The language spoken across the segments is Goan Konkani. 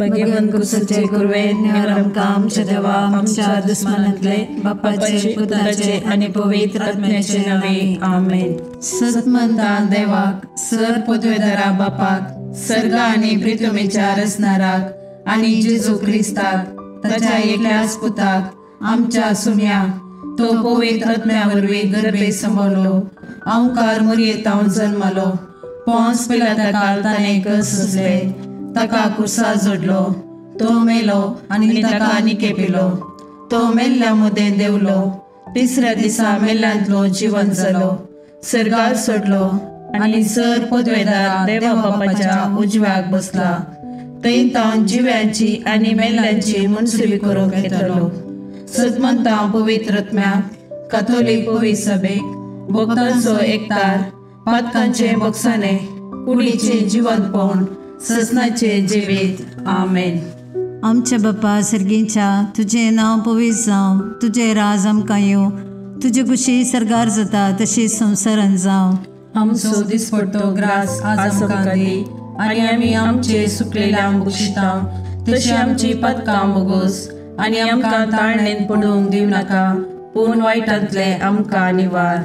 भगवंत कुसाचे कुरवेन निवार आमकां आमच्या देवा आमच्या दुस्मानांतले बापाचे पुताचे आनी पवित्र आत्म्याचे नांवे आमेन। सतमंता देवाक सर पदवेदारा बापाक सर्गा आनी प्रितमेच्या रचणाराक आनी जेजू क्रिस्ताक ताच्या एकल्याच पुताक आमच्या सुम्या तो पवित्र आत्म्या वरवीं गर्भे सांबाळलो अंकार मुरयेतावन जन्मलो पोंस पिलाता ताणें कस सोंसले ताका कुर्सा जोडलो तो मेलो आनी ताका निकेपिलो तो मेल्ल्या मदें देंवलो तिसऱ्या दिसा मेल्ल्यांतलो जिवन जालो सर्गार सोडलो आनी सर पदवेदार देवा बापाच्या उजव्याक बसला थंय तावन जिव्यांची आनी मेल्ल्यांची मनसुबी करूंक येतलो। सदमंता पवित्र आत्म्याक काथोलीक पवित्र सभेक भक्तांचो एकतार पातकांचे बक्षाने कुडीचे जिवंतपण ससनाचे जिवीत आमेन। आमच्या बापा सर्गीच्या तुजें नांव पवित्र जावं, तुजें राज आमकां येवं, तुजे कुशी सर्गार जाता तशी संवसारान जावं। आमचो दिसपडतो ग्रास आज आमकां दी आनी आमी आमचे सुकलेल्या बक्षिता तशी आमची पातकां बोगोस आनी आमकां ताळणेन पडूंक दिवं नाका पूण वायटांतले आमकां निवार।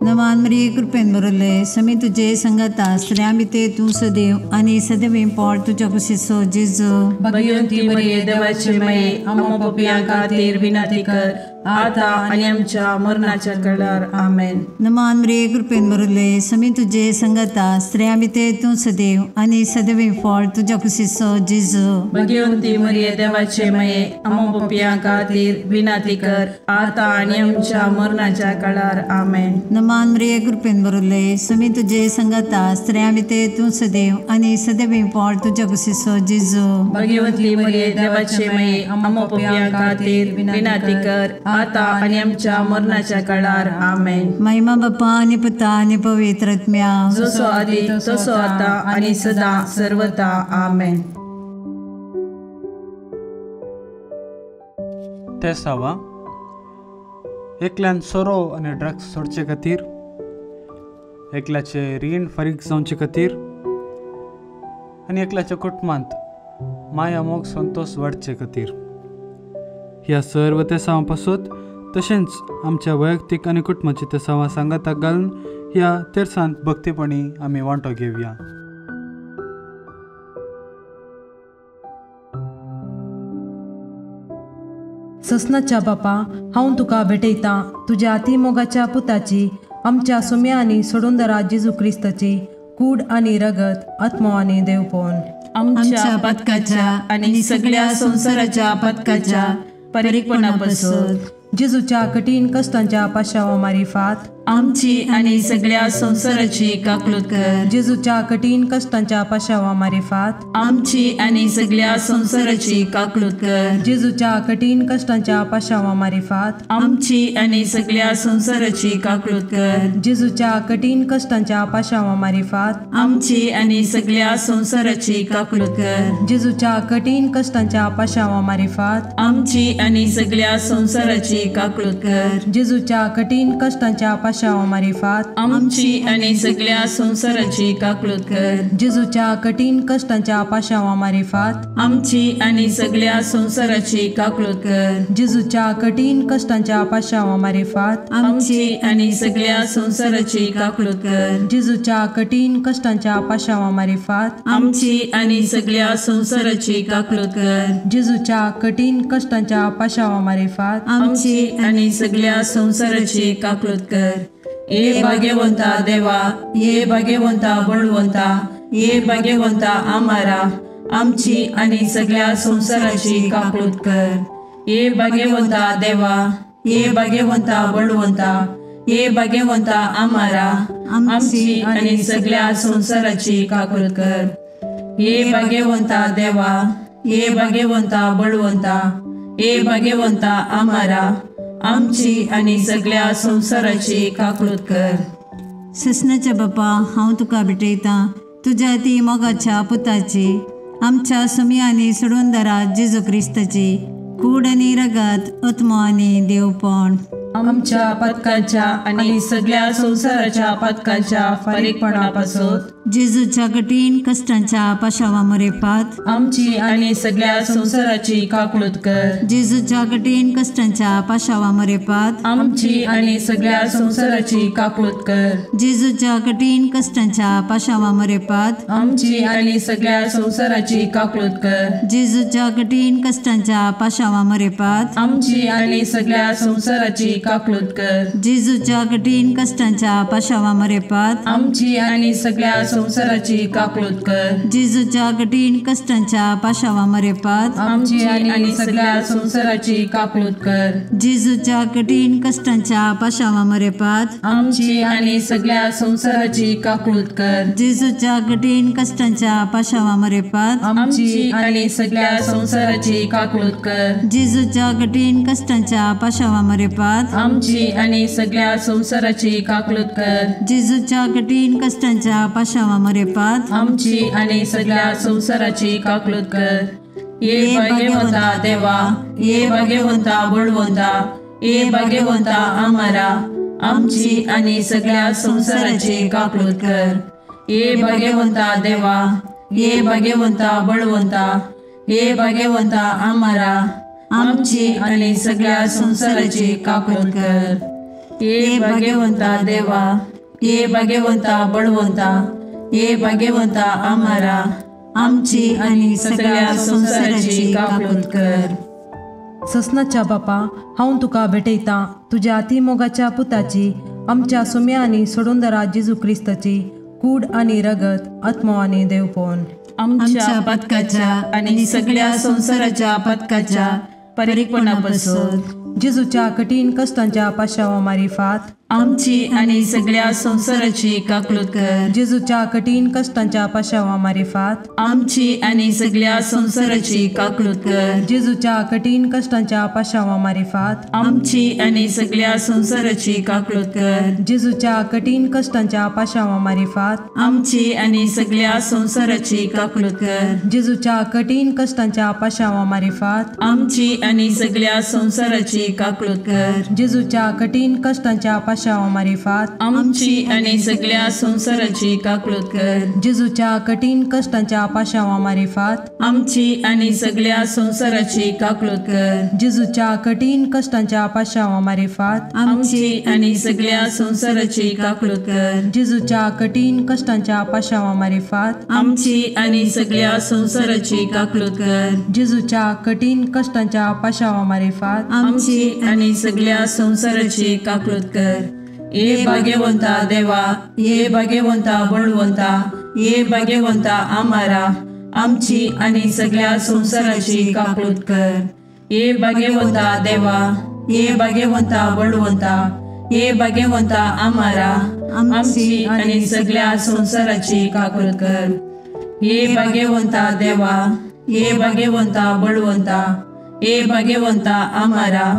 नमान मरिये कृपेन भरले समी तुजे संगता स्त्रियां भितर तूं सदैव आनी सदैव पोट तुज्या कुशीचो जेजू। भगवंती मरिये देवाचे माये आम्हा पापयां खातीर विनंती कर आता आनी आमच्या मरणाच्या वेळार आमेन। नमान मरिये कृपेन भरले समी तुजे संगता स्त्रियां भितर तूं सदैव आनी सदैव पोट तुज्या कुशीचो जेजू। भगवंती मरिये देवाचे माये आम्हा पापयां खातीर विनंती कर आता आनी आमच्या मरणाच्या वेळार आमेन। नमान मरिये कृपेन भरले समी तुजे संगता स्त्रियां भितर तूं सदैव आनी सदैव पोट तुज्या कुशीचो जेजू। भगवंती मरिये देवाचे माये आम्हा पापयां खातीर विनंती कर आता आनी आमच्या मरणाच्या काळार आमेन। महिमा बापा आनी पुता आनी पवित्र आत्म्या जसो आदी तसो आता आनी सदा सर्वता आमेन। तेसावा एकल्यान सोरो आनी ड्रग्स सोडचे खातीर, एकल्याचे रीण फारीक जावचे खातीर आनी एकल्याच्या कुटुंबांत माया मोग संतोष वाडचे खातीर ह्या सर्व तेसांवां पासत तशेंच आमच्या वैयक्तीक आनी कुटुंबाची तेसांवां सांगाताक घालून ह्या तेरसांत भक्तीपणी आमी वांटो घेवया। ससनाच्या बापा हांव तुका भेटयतां तुज्या अतिमोगाच्या पुताची आमच्या सुम्या आनी सोडूनदारा जेजू क्रिस्ताची कूड आनी रगत आत्मो आनी देवपण आमच्या पथकाच्या आनी सगळ्या संवसाराच्या पथकाच्या परीकपणापासून जेजूच्या कठीण कष्टांच्या पाशावा मारिफात आमची आनी सगळ्या संवसाराची काकलूत कर। जेजूच्या कठीण कष्टांच्या पाशावा मारिफात आमची आनी सगळ्या संवसाराची काकलूत कर। जेजूच्या कठीण कष्टांच्या पाशावा मारिफात आमची आनी सगळ्या संवसाराची काकलूत कर। जेजूच्या कठीण कष्टांच्या पाशावा मारिफात आमची आनी सगळ्या संवसाराची काकलूत कर। जेजूच्या कठीण कष्टांच्या पाशावा मारिफात आमची आनी सगळ्या संवसाराची काकलूत कर। जेजूच्या कठीण कष्टांच्या पाशावा मारिफात आमची आनी सगळ्या संवसाराची काकलूत कर। जेजूच्या कठीण कष्टांच्या पाशावा मारिफात आमची आनी सगळ्या संवसाराची काकलूत कर। जेजूच्या कठीण कष्टांच्या पाशावा मारिफात आमची आनी सगळ्या संवसाराची काकलूत कर। जेजूच्या कठीण कष्टांच्या पाशावा मारिफात आमची आनी सगळ्या संवसाराची काकलूत कर। जेजूच्या कठीण कष्टांच्या पाशावा मारिफात आमची आनी सगळ्या संवसाराची काकलूत कर। ये भाग्यवंता देवा, ये भाग्यवंता बळवंता, ये भाग्यवंता आमारा आमची आनी सगळ्या संवसाराची काकलूत कर। ये भाग्यवंता देवा, ये भाग्यवंता बळवंता, ये भाग्यवंता आमारा आमची आनी सगळ्या संवसाराची काकलूत कर। ये भाग्यवंता देवा, ये भाग्यवंता बळवंता, ये भाग्यवंता आमारा आमची आनी सगळ्या संवसाराची काकलूत कर। ससनाच्या बापा हांव तुका भेटयतां तुज्या ती मोगाच्या पुताची आमच्या सुमी आनी सोडूनदारा जेजू क्रिस्ताची कूड आनी रगत आत्मो आनी देवपण आमच्या पथकाच्या आनी सगळ्या संवसाराच्या पथकाच्या फारीकपणापासून जेजूच्या कठीण कश्टांच्या पाशावा मरेपात आमची आनी सगळ्या संवसाराची काकळूत कर। जेजूच्या कठीण कश्टांच्या पाशावा मरेपात आमची आनी सगळ्या संवसाराची काकळूत कर। जेजूच्या कठीण कश्टांच्या पाशावा मरेपात आमची आनी सगळ्या संवसाराची काकळूत कर। जेजूच्या कठीण कश्टांच्या पाशावा मरेपात आमची आनी सगळ्या संवसाराची काकळूत कर। जेजूच्या कठीण कश्टांच्या पाशावा मरेपात आमची आनी सगळ्या संवसाराची काकळूत कर। जेजूच्या कठीण कश्टांच्या पाशावा मरेपात आमची आनी सगळ्या संवसाराची काकळूत कर। जेजूच्या कठीण कश्टांच्या पाशावा मरेपात आमची आनी सगळ्या संवसाराची काकळूत कर। जेजूच्या कठीण कश्टांच्या पाशावा मरेपात आमची आनी सगळ्या संवसाराची काकळूत कर। जेजूच्या कठीण कश्टांच्या पाशावा मरेपात आमची आनी सगळ्या संवसाराची काकळूत कर। जेजूच्या कठीण कश्टांच्या पाशावा मरेपात आमची आनी सगळ्या संवसाराची काकळूत कर। ये भाग्यवंता देवा, ये भाग्यवंता बळवंता, ये भाग्यवंता आमारा, आमची आनी सगळ्या संवसाराची काकळूत कर। ये भाग्यवंता देवा, ये भाग्यवंता बळवंता, ये भाग्यवंता आमारा, आमची आनी सगळ्या संवसाराची काकळूत कर। ये भाग्यवंता देवा, ये भाग्यवंता बळवंता, ये भाग्यवंता आमारा, आमची आनी सगळ्या संवसाराची काकळूत कर। ससनाच्या बापा, हांव तुका भेटयतां तुज्या अतिमोगाच्या पुताची, आमच्या सुम्या आनी सोडूनदारा जेजू क्रिस्ताची कूड आनी रगत, आत्मो आनी देवपण आमच्या पातकाच्या आनी सगळ्या संवसाराच्या पातकाच्या परिपणापासून जेजूच्या कठीण कश्टांच्या पाशावा मारिफात आमची आनी सगळ्या संवसाराची काकळूत कर। जेजूच्या कठीण कश्टांच्या पाशावा मारिफात आमची आनी सगळ्या संवसाराची काकळूत कर। जेजूच्या कठीण कश्टांच्या पाशावा मारिफात आमची आनी सगळ्या संवसाराची काकळूत कर। जेजूच्या कठीण कश्टांच्या पाशावा मारिफात आमची आनी सगळ्या संवसाराची काकळूत कर। जेजूच्या कठीण कश्टांच्या पाशावा मारिफात आमची आनी सगळ्या संवसाराची काकळूत कर। जेजूच्या कठीण कश्टांच्या पाशावा मारिफात आमची आनी सगळ्या संवसाराची काकळूत कर। जेजूच्या कठीण कश्टांच्या पाशावा मारिफात आमची आनी सगळ्या संवसाराची काकळूत कर। जेजूच्या कठीण कश्टांच्या पाशावा मारिफात आमची आनी सगळ्या संवसाराची काकळूत कर। जेजूच्या कठीण कश्टांच्या पाशावा मारिफात आमची आनी सगळ्या संवसाराची काकळूत कर। जेजूच्या कठीण कश्टांच्या पाशावा मारिफात आमची आनी सगळ्या संवसाराची काकळूत कर। ये भाग्यवंता देवा, ये भाग्यवंता बळवंता, ये भाग्यवंता आमारा, आमची आनी सगळ्या संवसाराची काकळूत कर। ये भाग्यवंता देवा, ये भाग्यवंता बळवंता, ये भाग्यवंता आमारा, आमची आनी सगळ्या संवसाराची काकळूत कर। ये भाग्यवंता देवा, ये भाग्यवंता बळवंता, ये भाग्यवंता आमारा,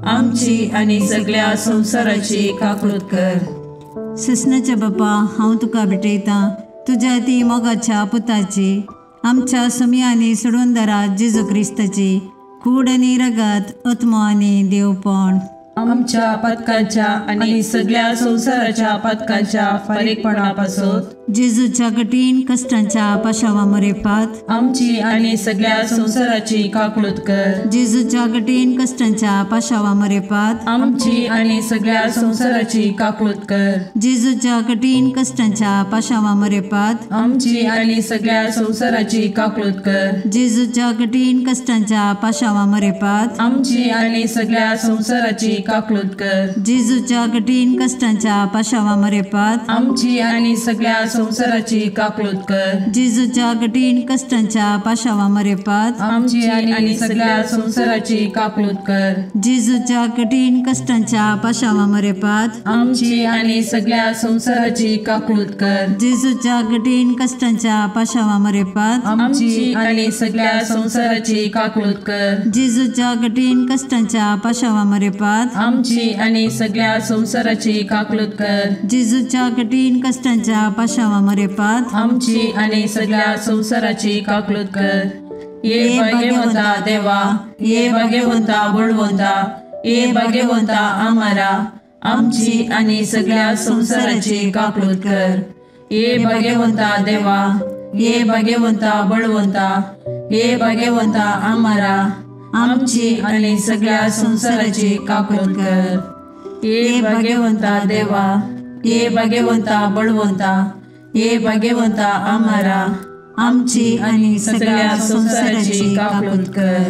आमची आनी सगळ्या संवसाराची काकळूत कर। ससनाच्या बापा, हांव तुका भेटयतां तुज्या ती मोगाच्या पुताची, आमच्या सुम्या आनी सोडूनदारा जेजू क्रिस्ताची कूड आनी रगत, आत्मो आनी देवपण आमच्या पातकाच्या आनी सगळ्या संवसाराच्या पातकाच्या फारीकपणापासून जेजूच्या कठीण कश्टांच्या पाशावा मरेपात आमची आनी सगळ्या संवसाराची काकळूत कर। जेजूच्या कठीण कश्टांच्या पाशावा मरेपात आमची आनी सगळ्या संवसाराची काकळूत कर। जेजूच्या कठीण कश्टांच्या पाशावा मरेपात आमची आनी सगळ्या संवसाराची काकळूत कर। जेजूच्या कठीण कश्टांच्या पाशावा मरेपात आमची आनी सगळ्या संवसाराची काकळूत कर। जेजूच्या कठीण कश्टांच्या पाशावा मरेपात आमची आनी सगळ्या संवसाराची काकळूत कर। जेजूच्या कठीण कश्टांच्या पाशावा मरेपात आमची आनी सगळ्या संवसाराची काकळूत कर। जेजूच्या कठीण कश्टांच्या पाशावा मरेपात आमची आनी सगळ्या संवसाराची काकळूत कर। जेजूच्या कठीण कश्टांच्या पाशावा मरेपात आमची आनी सगळ्या संवसाराची काकळूत कर। जेजूच्या कठीण कश्टांच्या पाशावा मरेपात आमची आनी सगळ्या संवसाराची काकळूत कर। जेजूच्या कठीण कश्टांच्या पाशावा मरेपात आमची आनी सगळ्या संवसाराची काकळूत कर। ये भाग्यवंता देवा, ये भाग्यवंता बळवंता, ये भाग्यवंता आमारा, आमची आनी सगळ्या संवसाराची काकळूत कर। ये भाग्यवंता देवा, ये भाग्यवंता बळवंता, ये भाग्यवंता आमारा, आमची आनी सगळ्या संवसाराची काकूट कर। ये भाग्यवंता देवा, ये भाग्यवंता बळवंता, ये भाग्यवंता आमारा, आमची आनी सगळ्या संवसाराची काकूट कर।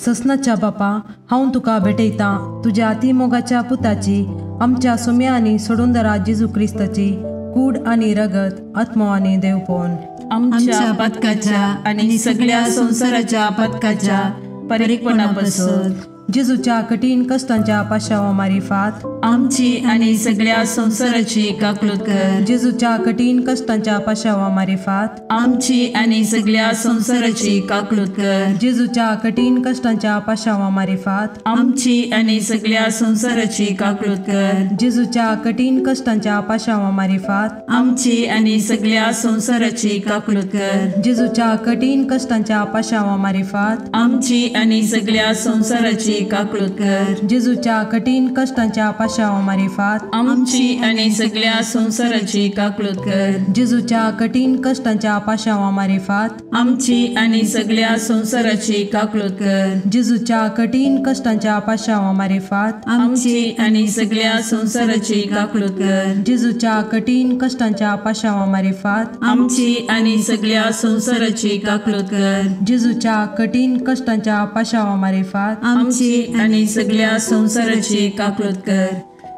ससनाच्या बापा, हांव तुका भेटयतां तुज्या अतिमोगाच्या पुताची, आमच्या सुम्या आनी सोडूंदरा जेजू क्रिस्ताची कूड आनी रगत, आत्मो आनी देवपण आमच्या पथकाच्या आनी सगळ्या संवसाराच्या पथकाच्या परिपणापासून जेजूच्या कठीण कष्टांच्या पाशावा मारिफात आमची आनी सगळ्या संवसाराची काकूट कर। जेजूच्या कठीण कष्टांच्या पाशावा मारिफात आमची आनी सगळ्या संवसाराची काकूट कर। जेजूच्या कठीण कष्टांच्या पाशावा मारिफात आमची आनी सगळ्या संवसाराची काकूट कर। जेजूच्या कठीण कष्टांच्या पाशावा मारिफात आमची आनी सगळ्या संवसाराची काकूट कर। जेजूच्या कठीण कष्टांच्या पाशावा मारिफात आमची आनी सगळ्या संवसाराची काकूट कर। जेजूच्या कठीण कष्टांच्या पाशावा मारिफात आमची आनी सगळ्या संवसाराची काकूट कर। जेजूच्या कठीण कष्टांच्या पाशावा मारिफात आमची आनी सगळ्या संवसाराची काकूट कर। जेजूच्या कठीण कष्टांच्या पाशावा मारिफात आमची आनी सगळ्या संवसाराची काकूट कर। जेजूच्या कठीण कष्टांच्या पाशावा मारिफात आमची आनी सगळ्या संवसाराची काकूट कर। जेजूच्या कठीण कष्टांच्या पाशावा मारिफात आमची आनी सगळ्या संवसाराची काकूट कर।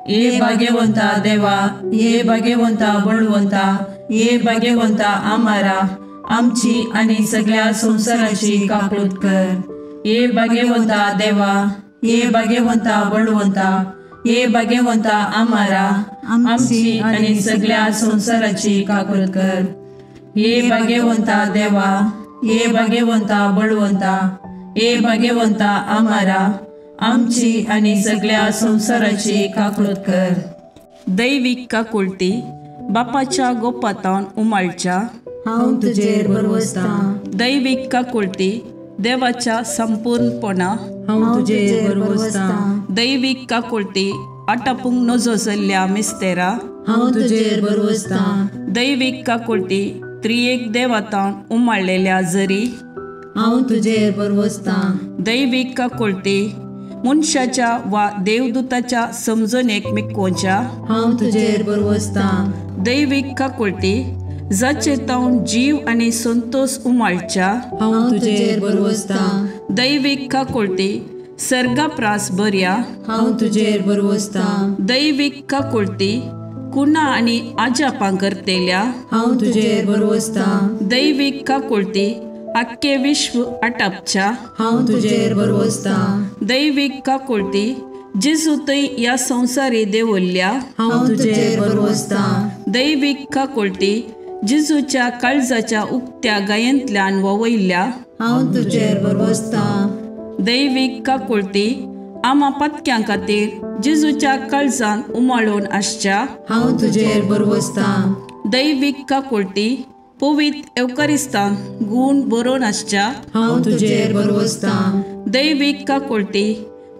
ये भाग्यवंता देवा, ये भाग्यवंता बळवंता, ये भाग्यवंता आमारा, आमची आनी सगळ्या संवसाराची काकूट कर। ये भाग्यवंता देवा, ये भाग्यवंता बळवंता, ये भाग्यवंता आमारा, आमची आनी सगळ्या संवसाराची काकूट कर। ये भाग्यवंता देवा, ये भाग्यवंता बळवंता, ये भाग्यवंता आमारा, आमची आनी सगळ्या संवसाराची काकूट कर। दैवीक काकुळटी बापाच्या गोपातावन उमाळच्या हांव तुजेर भरवसतां। दैवीक काकुळटी देवाच्या संपूर्णपणा हांव तुजेर भरवसतां। दैवीक काकुळटी आटापूंक नजो जाल्ल्या मिस्तेरा हांव तुजेर भरवसतां। दैवीक काकुळटी त्रियेक देवातावन उमाळलेल्या जरी हांव तुजेर भरवसतां। दैवीक काकुळटी मनशाच्या वा देवदूताच्या समजणेक मिकोवच्या हांव तुजेर भरवसतां। दैवीक काकुळटी जाचे तावन जीव आनी संतोष उमाळच्या हांव तुजेर भरवसतां। दैवीक काकुळटी सर्गाप्रास बऱ्या हांव तुजेर भरवसतां। दैवीक काकुळटी कुणा आनी आजापां करतेल्या हांव तुजेर भरवसतां। दैवीक काकुळटी आख्खे विश्व आटापच्या हांव तुजेर भरवसतां। दैवीक काकुळटी जेजू थंय ह्या संवसारी देवल्ल्या हांव तुजेर भरवसतां। दैवीक काकुळटी जेजूच्या काळजाच्या उक्त्या गायेंतल्यान ववयल्ल्या हांव तुजेर भरवसतां। दैवीक काकुळटी आमा पत्क्यां खातीर जेजूच्या काळजान उमाळून आसच्या हांव तुजेर भरवसतां। दैवीक काकुळटी पवित्र एवकारिस्तान गूण बरोवन आसच्या हांव तुजेर भरवसतां। दैवीक काकुळटी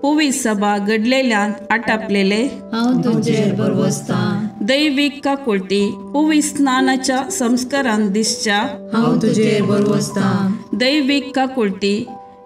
पवित्र सभा घडलेल्यान आटापलेले हांव तुजेर भरवसतां। दैवीक काकुळटी पवित्र स्नानाच्या संस्कारान दिसच्या हांव तुजेर भरवसतां। दैवीक काकुळटी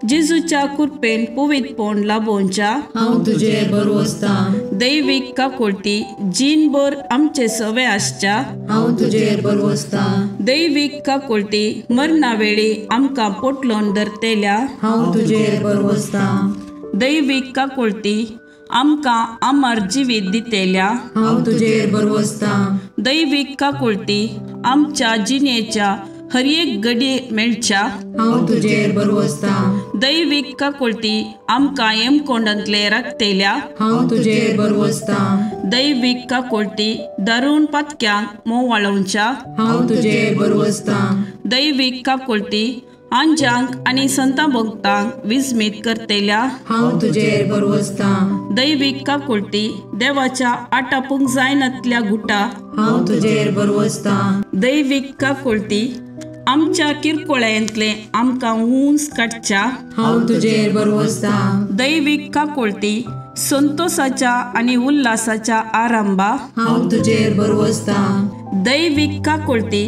जेजूच्या कृपेन पवित्रपण लाभोवच्या हांव तुजेर भरवसतां। दैवीक काकुळटी जीणभर आमचे सवे आसच्या हांव तुजेर भरवसतां। दैवीक काकुळटी मरणा वेळी आमकां पोटलोन धरतेल्या हांव तुजेर भरवसतां। दैवीक काकुळटी आमकां अमर जिवीत दितेल्या हांव तुजेर भरवसतां। दैवीक काकुळटी आमच्या जिणेच्या हर एक घडये मेळच्या हांव तुजेर भरवसतां। दैवीक काकुळटी आमकां हेमकोंडांतले राखतेल्या हांव तुजेर भरवसतां। दैवीक काकुळटी दारुण पातक्यांक मोवाळोवच्या हांव तुजेर भरवसतां। दैवीक काकुळटी आंजांक आनी संतां भक्तांक विस्मीत करतेल्या हांव तुजेर भरवसतां। दैवीक काकुळटी देवाच्या आटापूंक जायनातल्या गुटा हांव तुजेर भरवसतां। दैवीक काकुळटी आमच्या किरकोळ्यांतले आमकां उंच काडच्या हांव तुजेर भरवसतां। दैवीक काकुळटी संतोषाच्या आनी उल्हासाच्या आरंभा हांव तुजेर भरवसतां. दैवीक काकुळटी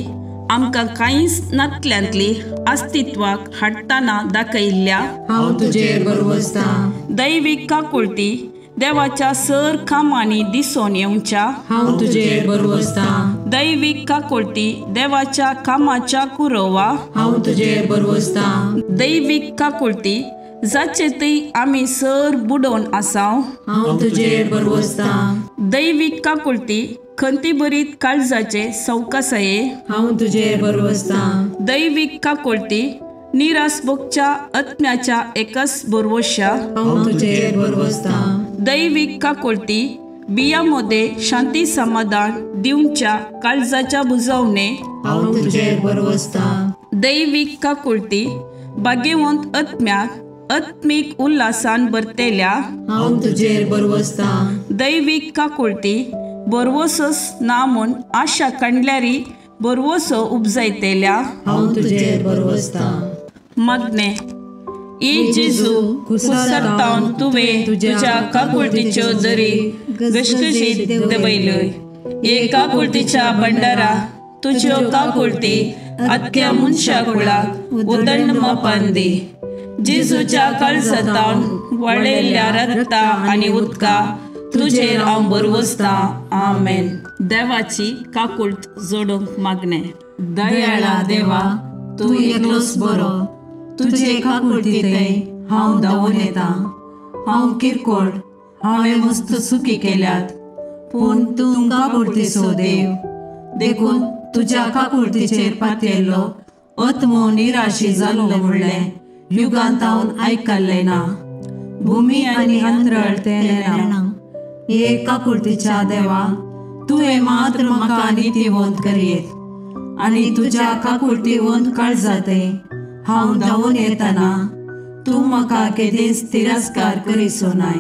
आमकां कांयच नातल्यांतली अस्तित्वाक हाडटना दाखयल्ल्या हांव तुजेर भरवसतां. दैवीक काकुळटी देवाच्या सर कामांनी दिसून येवच्या हांव तुजेर भरवसतां. दैवीक काकुळटी देवाच्या कामाच्या कुरवा हांव तुजेर भरवसतां. दैवीक काकुळटी जाचे थंय आमी सर बुडोवन आसाव हांव तुजेर भरवसतां. दैवीक काकुळटी खंतीभरीत काळजाचे सवकासाये हांव तुजेर भरवसतां. दैवीक काकुळटी निराश भोगच्या आत्म्याच्या एकच भरवश्या हांव तुजेर भरवसतां. दैवीक काकुळटी बिया मदें शांती समाधान दिवच्या काळजाच्या बुजवणे हांव तुजेर भरवसतां. दैवीक काकुळटी भाग्यवंत आत्म्याक आत्मीक उल्हासान भरतेल्या हांव तुजेर भरवसतां. दैवीक काकुळटी भरवसोच ना म्हूण आशा काडल्यारी भरवसो उपजायतेल्या हांव तुजेर भरवसतां. मागणें. ए जेजू, कुसरतावन तुवें तुज्या काकुळटीच्यो दरी घसघशीत देंवयल्यो. हे काकुळटीच्या भंडारा तुज्यो काकुळटी आख्ख्या मनशा कुळाक उदंड मापान दी. जेजूच्या काळजांतावन वळयल्ल्या रक्ता आनी उदका तुजेर हांव भरवसतां. आमेन. देवाची काकुळट जोडूंक मागणें. दयाळा देवा, तूं एकलोच बरो, तुजे काकुळटींतय हांव धांवून येता. हांव किरकोळ, हांवें मस्त चुकी केल्यात, पूण तूं काकुळटीचो देव, देखून तुज्या काकुळटीचेर पातयेल्लो आत्मो निराशी जाल्लो म्हणलें युगांत हांव आयकल्लें ना. भुमी आनी अंतरळ तें नेणा. हे काकुळटीच्या देवा, तुवें मात्र म्हाका नितीवंत करयेत आनी तुज्या काकुळटीवंत काळजांतय हांव धांवून येतना तूं म्हाका केदींच तिरस्कार करिसो नाय.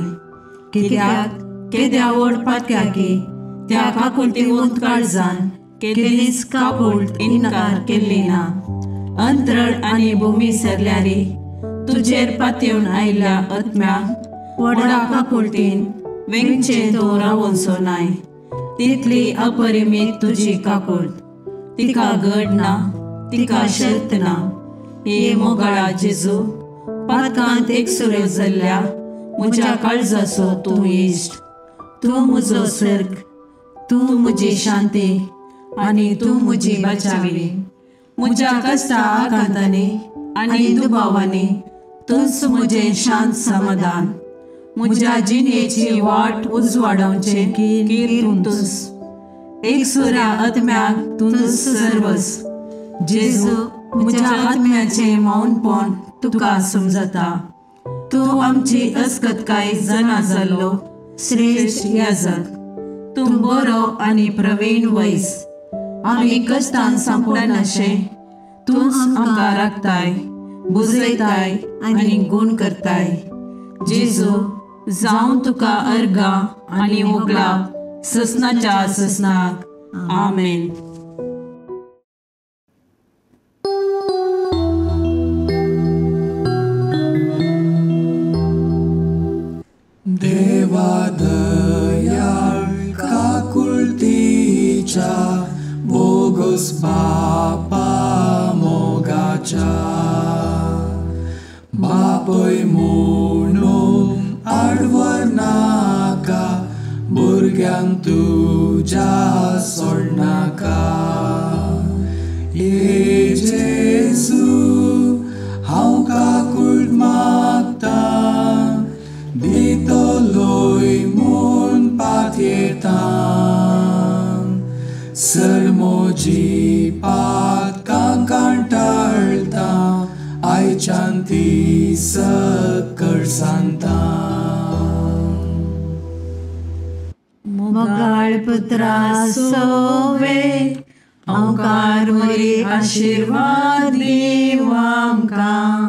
कित्याक केद्या व्हड पातक्याकी त्या काकुळटीवंत काळजान केदींच काकुळट इन्कार केल्ली ना. अंतरळ आनी भुमी सरल्यारी तुजेर पातयेवन आयिल्ल्या आत्म्याक व्हडा काकुळटीन वेंगचें तूं रावोनसो नाय. तितली अपरिमीत तुजी काकुळट, तिका गड ना, तिका शर्त ना. हे मोगाळा जेजू, पातकांत एकसुरो जाल्ल्या म्हज्या काळजाचो तूं इश्ट, तूं म्हजो सर्ग, तूं म्हजी शांती आनी तूं म्हजी बचावी. म्हज्या कश्टा आकांतांनी आनी दुबावांनी तूंच म्हजें शांत समाधान. म्हज्या जिणेची वाट उजवाडावचें कीर तूंच. एकसुऱ्या आत्म्याक तूंच सर्वस. जेजू, म्हज्या आत्म्याचें मौनपण तुका समजता. तूं आमची अस्कतकाय जाणा जाल्लो श्रेश्ठ याजक. तूं बरो आनी प्रवीण वैस. आमी कश्टान सांपडनाशें तूंच आमकां राखताय, बुजयताय आनी गूण करताय. जेजू, जावं तुका अर्गां आनी होगळाप ससनाच्या ससनाक. आमेन. देवा दयाळ काकुळटीच्या बोगस बापा मोगाच्या, बापय म्हणून आडवर नाका, भुरग्यांक तुज्या सोडनाका. ये जेजू, हांव काकुळट मागतां, दितलोय म्हूण पातयेतां. सर म्हजी पातकां कांटाळटा, आयच्यान ती सकळ सांगता. मोगाळ पुत्रा सोवे हांवकार वरी आशिर्वाद दिव आमकां.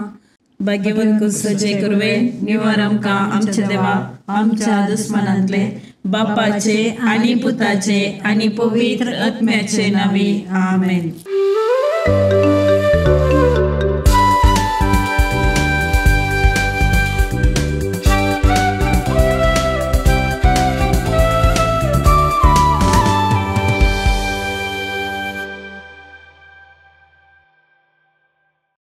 भाग्यवंत कुसचे कुरवे निवार आमकां आमच्या देवा, आमच्या दुस्मनांतले बापाचे आनी पुताचे आनी पवित्र आत्म्याचे नांवी. आमेन.